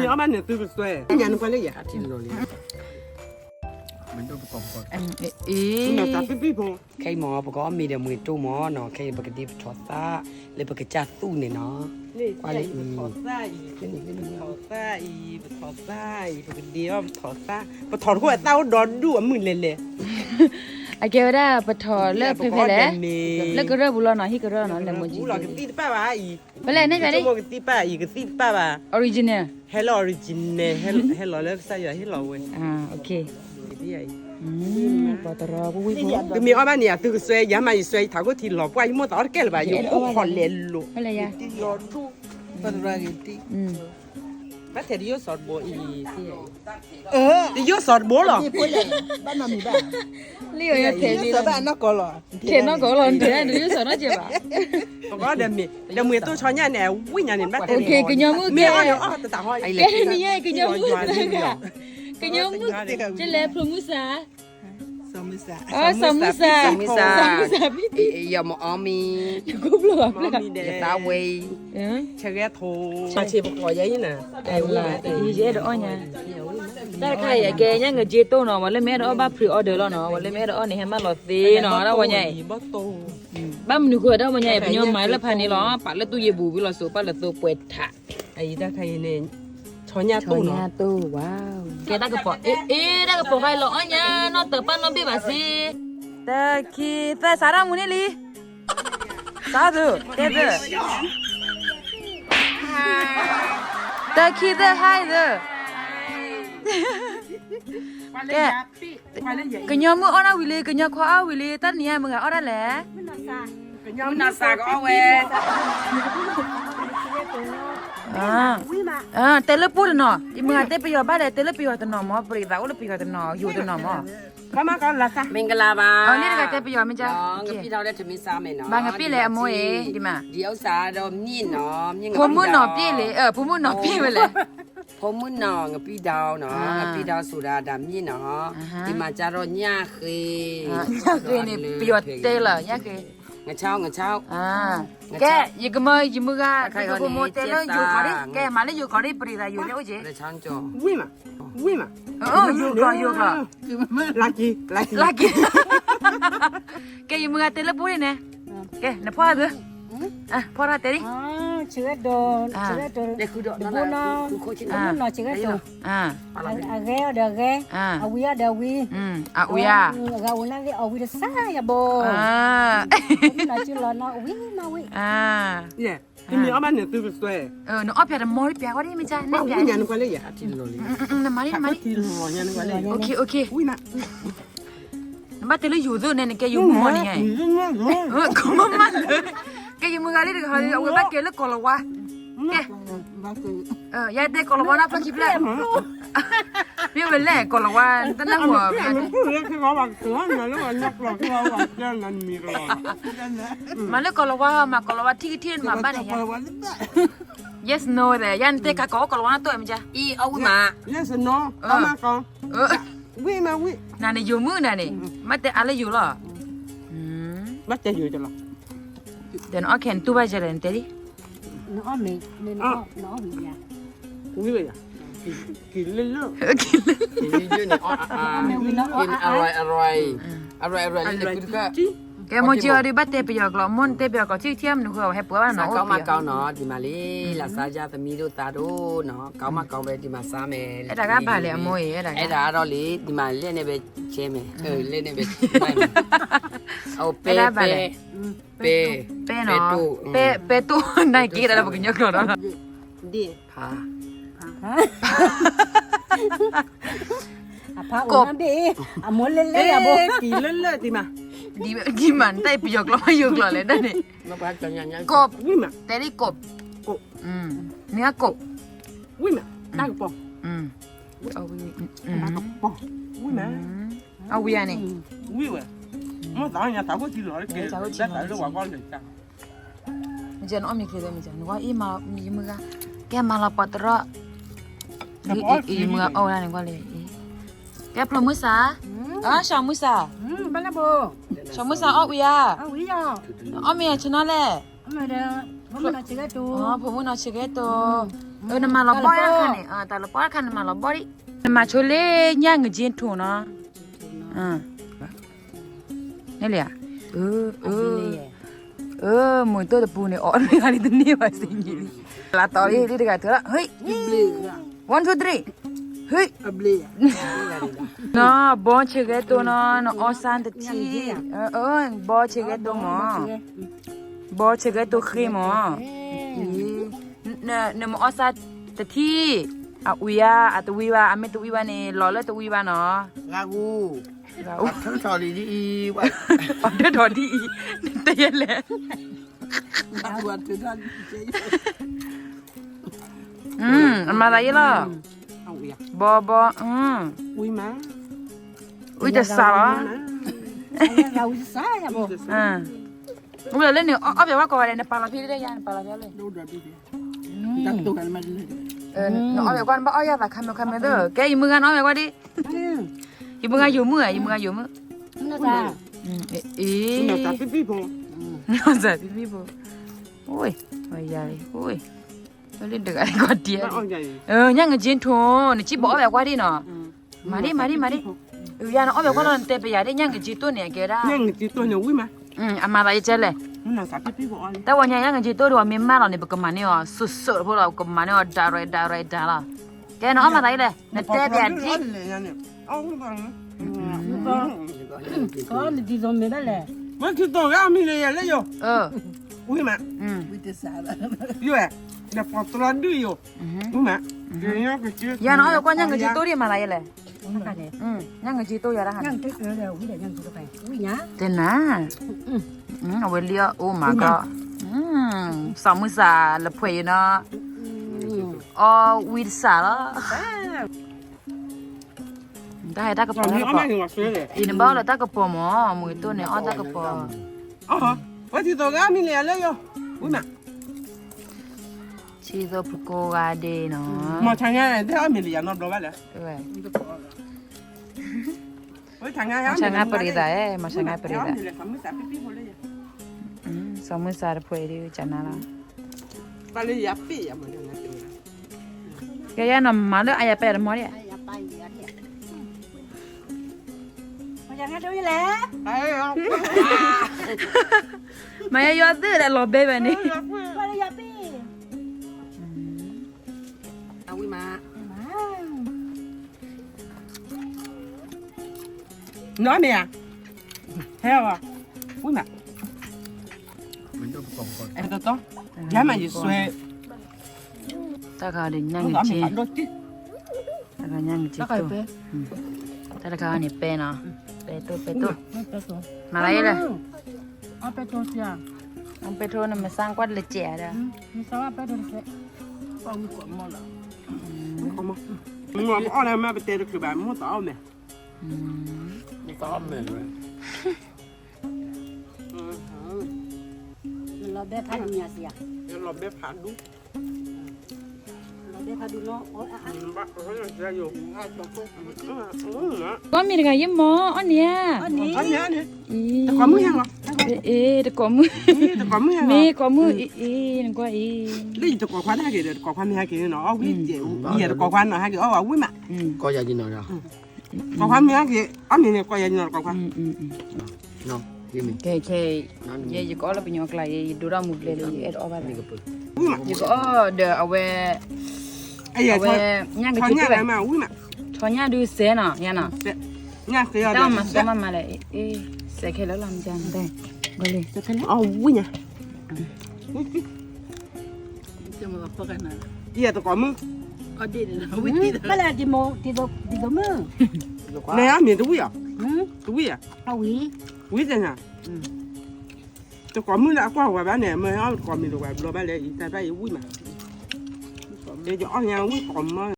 အီၣ်ဘၣ်န့ၣ်သုကစွဲ, ညါနကွၢ်လၢယၤထံလီၤလံ, အ့, ခဲအံၤမ့ၢ် ပကအီၣ်မ့ၤဒီးမ့ၤတိၢ်မ့ၢ်နီၤ, ခဲအံၤပကဒ့ပထီၣ်သၣ် လၢပကစၢ်သူၣ်န့ၣ်နီၤ, ကွၢ်လၢအံၤ, ပထီၣ်သၣ်အံၤ, ပထီၣ်သၣ်အံၤ, ပကဒ့အီၣ်ပထီၣ်သၣ်, ပထီၣ်တခိၣ်အသၣ်အိၣ်ဒီဒူၣ်အမုၢ်လဲၤလဲၤ, အကဲဝဲဒၣ်ပထီၣ်လၢဖဲဖဲလဲၣ်, လၢကရၢၢ်ပူၤလီၤနီၤ, ဟံၣ်ကရၢၢ်နီၤ, လၢမိၢ်ကံၢ်ပူၤလီၤ, ကသံၣ်တပၣ်ဘၣ်အံၤ, ဖဲလဲၣ်န့ၣ်, ကသံၣ်တပၣ်ဘၣ်, original, ဟဲလီၤ original, ဟဲလီၤလၢကစၢ်ယွၤဟ့ၣ်လီၤဝဲ, ပီၤတရီ, တမ့ၢ်အီၣ်ဘၣ်န့ၣ် ယသုကစွဲ, ယၤမးယစွဲ ယထးခိၣ်ထံလီၤပှၢ် ယမိၢ်သးအီၣ်တကဲလၢၤဘၣ်, ယအိၣ်ခိးလဲၤလိၤ, ဘၣ်ထဲတယိၣ်စီၤတဘိအံၤ, တယိၣ်စီၤတဘိလီၤ, လံာ်အီၤယထဲ, ထဲနီၢ်ကီၢ်လီၤ, တယိၣ်စီၤနီၢ်ကဲဘၣ်, ဒီးမ့ၢ်တိၢ်ဆီညၣ်န့ၣ် ဝံၣ်ညါန့ၣ် ဘၣ်တဲ, ကညီမုၣ်ကဲ, ကဲနံၤညါ ကညီမုၣ်, ကညီမုၣ်, ကလဲၤဖျိမုၢ်စၢ် စီၤမုၢ်စၢ်, စီၤမုၢ်စၢ်, စီၤမုၢ်စၢ်, ယမအီမံၤ, ယသးဝဲအံၤ, ဆဲဂဲၤထိ, ယအဲၣ်ဒိးအီၣ်ညါ, တၢ်တခါအံၤ အကဲညါ ငက့တိၢ်နီၤ, ပှၤလၢမ့ၢ်အဲၣ်ဒိးအီၣ်ဘၣ်ဖှံးအီဒၢးလီၤနီၤ, ပှၤလၢမ့ၢ်အဲၣ်ဒိးအီၣ်န့ၣ် ဟဲမၢလီၤသ့နီၤ, တၢ်ဝဲညါအံၤ, ဘၣ်မနုၤဃိတၢ်ဝဲညါအံၤ ပညီမၤလၢဖးန့ၣ်လီၤ, ပာ်လၢသူယ့ၢ်ပူၤဝံၤလီၤစိၤ ပာ်လၢသိပှဲၤထး အံၤတၢ်ခါအံၤန့ၣ်, ဆီညၣ်တိၢ်နီၤ, ကဲတၢ်ကပီၤ, အ့ တၢ်ကပီၤခါအံၤလီၤအီၣ်ညါ, နီၢ်တၢၤပၢ်နီၢ်ဘ့ၣ်ဘၣ်စ့, တခံသၢ စးထီၣ်မူန့ၣ်လံ, စးသု, တဲသု, တခံသၢ ဟါအံၤသု, ကဲ, ကညီမုၣ်အီၣ်ဒၣ်ဝံၤလံ, ကညီခွါအီၣ်ဝံၤလံ, တၢ်နံၤညါမုၢ်ဂၤအီၣ်ဒၣ်လဲၣ်, မုၢ်နီၢ်စၢ်ကအီၣ်ဝဲ, တဲလၢပှိၢ်တနီၤ, ယမုၢ်ဂၤတဲပယီၤဘၣ်လဲၣ်, တဲလၢပယီၤတနီၤမၢ်, ပရံးသးအိၣ်လၢပယီၤတနီၤ, ယိၤတနီၤမၢ်, မ့ၢ်ကလါဘၣ်, န့ၣ်တဂၤတဲပယီၤမ့ၢ်က, ဘၣ်ငပ့ၣ်လဲၣ်အမိၢ်အံၤ, ဒ်မး, ဒီးဥစးဒီးမ့ၣ်နီၤ, ဖိမုၣ်နီၤပ့ၣ်လံ, ဖိမုၣ်နီၤပ့ၣ်ဝဲလဲၣ် ဖိမုၣ်နီၤ ငပံၢ်ဒီးနီၤ, ငပံၢ်ဒီးစိၤဒၤဒၣ်မ့ၣ်နီၤ, ဒ်မးကၢ်ထီၣ်ညၣ်ဃ့, ညၣ်ဃ့န့ၣ် ပယီၤတဲလီၤ, ညၣ်ဃ့, ငဆါ, ကဲ, ယကမၢယမုၢ်ဂၤ, ယကမိၢ်တဲလၢယိၤခီဒံး, ကဲ, မၤလၢယိၤခီဒံး ပရံးသးယိၤတဲအိၣ်က့, ဝံၣ်မး, ဝံၣ်မး, ယိၤကျိာ်, ယိၤကျိာ်, လၢက့, လၢက့, ကဲ, ယမုၢ်ဂၤတဲလၢပှိၢ်န့ၣ်, ကဲ, နဖီၣ်သု, ဖီၣ်တၢ်တဲဒံး, ဆၢဂဲၤဒိၣ်, ဆၢဂဲၤဒိၣ်, တဘိနီၤ, မုၣ်နီၤဆၢဂဲၤဒိၣ်, အဂဲၤအီၤဒီးအဂဲၤ, အဝံၤအီၤဒီးအဝံၤ, အဝံၤဧါ, အဂၤအိၣ်နၢ်သ့ၣ်အီၣ်ဝံၤတစၢ်ယဘိ, မုၣ်နီၤစုလီၤနီၤ အဝံၤနီၤဝံၤ, တမ့ၢ်အီၣ်ဘၣ်န့ၣ်သုကစွဲ, နအီၣ်ပျးတမီၤပျးဝဲဒ်မ့ၢ်ကါ, နညါနကွၢ်လၢယၤ, နမၤဒ်, နမၤဒ်, နဘၣ်တဲလၢယိၤသ့ၣ်န့ၣ် နကဲယိၤမုၣ်မီၢ်န့ၣ်ညါ, ကမၢမၢလၢ, ကဲယမုၢ်ဂၤလံတဂၤဟီဒီး အဝဲဘၣ်ကဲလၢကီၢ်လီၤဝါ, ကဲ, ယတဲကီၢ်လီၤဝါနီၢ်ဖျၢၣ်ခံဖျၢၣ်, မ့ၢ်ဝဲလဲၣ် ကီၢ်လီၤဝါ, တနၢ်ဟူ, မၤလၢကီၢ်လီၤဝါ, မၤကီၢ်လီၤဝါထံၣ်ကထံၣ်မၤဘၣ်န့ၣ်, yes no ဒီး ယၤနတဲကးကီၢ်အိၣ်ကီၢ်လီၤဝါနီၢ်တိၢ်မ့ၢ်ကါ, အီၣ်ဝံၣ်မး, yes no, အီၣ်မးကီၢ်, ဝံၣ်မးဝံၣ်, နန့ၣ်ယိၤမုၣ်နၤန့ၣ်, မ့ၢ်တဲအါလၢယိၤလီၤ, ဘၣ်တဲယိၤတလီၤ, ဒီးနအီၣ်ခဲနတူၢ်ဘၣ်ယၤဒီးနတဲလံ, နအီၣ်မ့ၢ်, နအီၣ်မ့ၢ်ယၤ, ဝံၣ်ဝဲယၤ, က့ၤလၢလၢ, က့ၤလၢလၢ, အရၢၢ်အရၢၢ်, အရၢၢ်အရၢၢ်လံ, ကဲမိၢ်ကၠံအီၤဒုးဘၣ်တဲပယီၤကျိာ်, မိၢ်နတဲပယီၤကျိာ် ထံၣ်ထံၣ်မနုၤဃိ ဟဲပှၤဘၣ်နီၤ, ကီမးကီနီၤ, ဒ်မးလံ, လၢ်စါယါသမံသမိးသးဒိၣ်နီၤ, ကီမးကီဝဲဒ်မးစါမဲာ်, အဲၣ်ဒၣ်ကဘၣ်လဲၣ်အမိၢ်အံၤ, အဲၣ်ဒၣ်ဒီးလံ, ဒ်မးလဲၣ်န့ၣ်ဘဲဆဲမဲာ်, လဲၣ်န့ၣ်ဘဲ, ပဲ, ပဲ, ပဲတိၢ်, ပဲတိၢ်, နက့ၤဒၣ်လၢပကညီကျိာ်ဒီး ဒ်ဖး, ဖး, အဖးအိၣ်နဘ့ၣ်, အမိၢ်လဲၣ်လဲၣ်ယၤဘိ, က့ၤလၢလၢဒ်မး, ဒ်မး နတၢ်ပယီၤကျိာ်မးယိၤကျိာ်လဲၣ်ဒၣ်န့ၣ်, ကိး, တဲဒ်ကိး, ကိး, မ့ၢ်ကိး, ဝံၣ်မး, တၢ်ကပီၤ, တၢ်ကပီၤ, ဝံၣ်မး, အဝံၤဧါန့ၣ်, ဝံၣ်ဝဲ, မိၢ်သးညါသးခိၣ်ထံလီၤ, တၢ်သးလၢဝၤကီၢ်လၢာ်, မ့ၢ်ကဲနအီၣ်မ့ၤချ့သၢမ့ၢ်ကဲ, နကွၢ်အံၤမၤယမုၢ်ဂၤ, ကဲမၤလီၤပှၤတရီ, ယမုၢ်ဂၤအီၣ်ဝဲဒၣ်န့ၣ်ကွၢ်လံ, ကဲဖျိမုၢ်စၢ်, စီၤမုၢ်စၢ်, စီၤမုၢ်စၢ်အီၣ်ဝံၤဧါ, အီၣ်မ့ၤအဆၢနီၤလဲၣ်, ဖိမုၣ်နီၤဆၢကဲတိၤ, နမၤလီၤဘီၣ်တခါန့ၣ်, တၢ်လီၤဘီၣ်တခါန့ၣ် နမၤလီၤဘီၣ်ဒံး, နမၤဆိလၢညၣ်ငက့ထိၣ်နီၤ, န့ၣ်လံဧါ, မုၢ်တိၢ်တပူၤန့ၣ် အီၣ်မ့ၢ်ဂၤလံတန့ၢ်ဘၣ်စ့ၢ်ကီး, လၢတီၤလံလံတဂၤထၢလီၤ, ဟ့ၣ်, one two three, ဟ့ၣ်, နီၤ ဘီဆဲးဂဲၤတိၢ်နီၤ နအီၣ်ဆၣ်တထံၣ်, ဘီဆဲးဂဲၤတိၢ်မး, ဘီဆဲးဂဲၤတိၢ်ဃ့မး, နမ့ၢ်အီၣ်ဆၣ်တထံၣ်, အဝံၤဧါ အတဝံၤဘၣ်, အမ့ၢ်တဝံၤဘၣ်န့ၣ် လီၤလၢတဝံၤဘၣ်နီၤ, အထၢထီၣ်ဒ်အံၤ, အထၢထီၣ်ဒ်အံၤ, တယဲလဲၣ် အမၤသးယဲလီၤ, ဘီဘီ, ဝံတစးလီၤ, ဝံလၢန့ၣ် အီၣ်ဘဲဝဲကိးဂၤဒဲး နပာ်လီၤဖဲလၢယၤ နပာ်လီၤဖဲလၢ, နအီၣ်ဘဲကွၢ် နဘၣ်အီၣ်ယၤသးခါမုၢ်ခါမုၢ်သၢ, ကဲယမုၢ်ဂၤနအီၣ်ဘဲကွၢ်ဒံး, ယမုၢ်ဂၤယိာ်မုၢ်ဧါ ယမုၢ်ဂၤယိာ်မုၢ်, အ့, နီၢ်သးဖံဖံဖိ, အိၣ်, ယၤလံ, အိၣ်, လၢတဂၤကီၢ်တံၢ်, ညၣ်ငက့ထိၣ် နစံၣ်ဘီအီၣ်ဘဲကွၢ်ဒံးနီၤ, မၤဒံး မၤဒံး မၤဒံး, ယၤနအီၣ်ဘဲကွၢ်လီၤ နတဲပယၤဒ် ညၣ်ငက့တိၢ်န့ၣ် အကဲဒၣ်, အမၤသးယကဲလဲၣ်, တၢ်ဝဲညါ ညၣ်ငက့တိၢ်ဒီး မ့ၢ်မၤလီၤန့ၣ် ပကမၤန့ၢ်အီၤ စိၣ်စိၣ်ဖိလီၤ ပကမၤန့ၢ်အီၤ direct direct လီၤ, ကဲနအီၣ်မၤသးယဲလဲၣ် နတဲပယၤဒ် မ့ၢ်ထံသိးဂၤအမံၤန့ၣ် ယၤလၢယိာ်, ဝံမး, ယဲ, ဒီးပှၤတလီၤဒုးယိာ်, ဝံမး, ယၤနအီၣ်ဘဲကွၢ် ညၣ်ငက့တိၢ်ဒံး မၤသးယဲလဲၣ်, ညၣ်ငက့တိၢ်ယၤတၢ်ဟးန့ၣ်, တနၤ, အဝဲလံအီၣ်အိၣ်မးကီ, စီၤမုၢ်စၤလၢဖှဲးယံၤနီၤ, အီၣ်ဝံတစးလီၤ တၢ်ဟဲတၢ်ကပီၤ, အံၤနဘၣ်အီၣ်လၢတၢ်ကပီၤမး မုၢ်တိၢ်န့ၣ် အီၣ်တၢ်ကပီၤ, ဝဲထံသိးဂၤမံၤလၢယၤလၢယိာ်, ဝံမး, ထံသိးဖိကိးဂၤဒဲးနီၤ, မီၤဆါညါတဲအီၣ်မံၤလၢယၤနီတဘျီဘၣ်လဲၣ်, မီၤဆါညါပရံသး, မီၤဆါညါပရံသး, စီၤမုၢ်စၤတဖှဲးဒ်ကနၤလီၤ, ကဲယဲနီၤ မၤလၢအယၤပဲတမီၤဒံး, မၤယဲယွၤသ့ၣ်လၢလီၤဘဲဘၣ်န့ၣ်, နီၢ်မ့ၢ်ဧါ, ဟဲဝဲ, ဝံမး, တီတီ, ယၤမးယစွဲ, တၢ်ခါဒီးညၣ်ငက့, တၢ်ခါညၣ်ငက့တိၢ်, တၢ်တခါန့ၣ်ပဲနီၤ, ပဲတိၢ်ပဲတိၢ်, မၤလၢယဲလဲၣ်, ပဲတိၢ်နမ့ၢ်စၢ်ကွၢ်တလၢကဲးဒီး, အီၣ်လၢမ့ၢ်ပတဲတချုးဘၣ် မိၢ်သးအီၣ်မဲာ်, မိၢ်သးအီၣ်မဲာ်ဝဲ, လီၤဘဲဖးဒူညါစံး, လီၤဘဲဖးဒူ, လီၤဘဲဖးဒူနီၤ, ကွၢ်မ့ၢ်တဂၤယမီၤ အီၣ်န့ၣ်ဧါ, တကိးမုၣ်ဟဲလီၤ, အ့ တကိးမုၣ်, မ့ၢ်ကိးမုၣ်အံၤအံၤ နကွၢ်အံၤ, လၢယတကိးခွါတဟဲက့ၤဒီး တကိးခွါမ့ၢ်ဟဲက့ၤနီၤ အီၣ်ဝံၣ်ကဲး, ယတကိးခွါနီၤဟဲက့ၤအီၣ်ဝံၣ်မး, တကိးခွါမ့ၢ်ဟဲက့ၤ အီၣ်မ့ၢ်န့ၣ် ကိးယၤက့ၤနီၤ တကိးခွါ, ခဲ ယဲယကအီၣ်လၢပညီကျါ ယဒိၣ်ထီၣ်မူဘျဲလံ ယအဲၣ်ဒိးအီၣ်ဘၣ်သး, ယကအီၣ်ဒီးအဝဲ, အဝဲ, ညၣ်ကက့ၤတဝဲ, ထီညၣ်ဒုးစဲနီၤ ညၣ်နီၤ, တၢ်မၤစီမၤမၤလဲၣ်, စဲးခဲလၢာ်လီၤ မ့ၢ်, အဝံၣ်ညါ, ယတကိးမုၣ်, ဘၣ်လဲၣ်, ဒ်သိးမုၣ်, နမ့ၢ်တဝံၣ်ဧါ, တဝံၣ်ဧါ, ဝံၣ်တညါ, တကိးမုၣ်လၢအကွၢ်ဝဲဘၣ်န့ၣ် မ့ၢ်အီၣ်တကိးမုၣ်တဝဲဘျီဘၣ်လဲၣ် ယတၢ်ဘၣ်ယဝံၣ်မး, ယကအီၣ်ညါဝံၣ်ကိးမုၣ်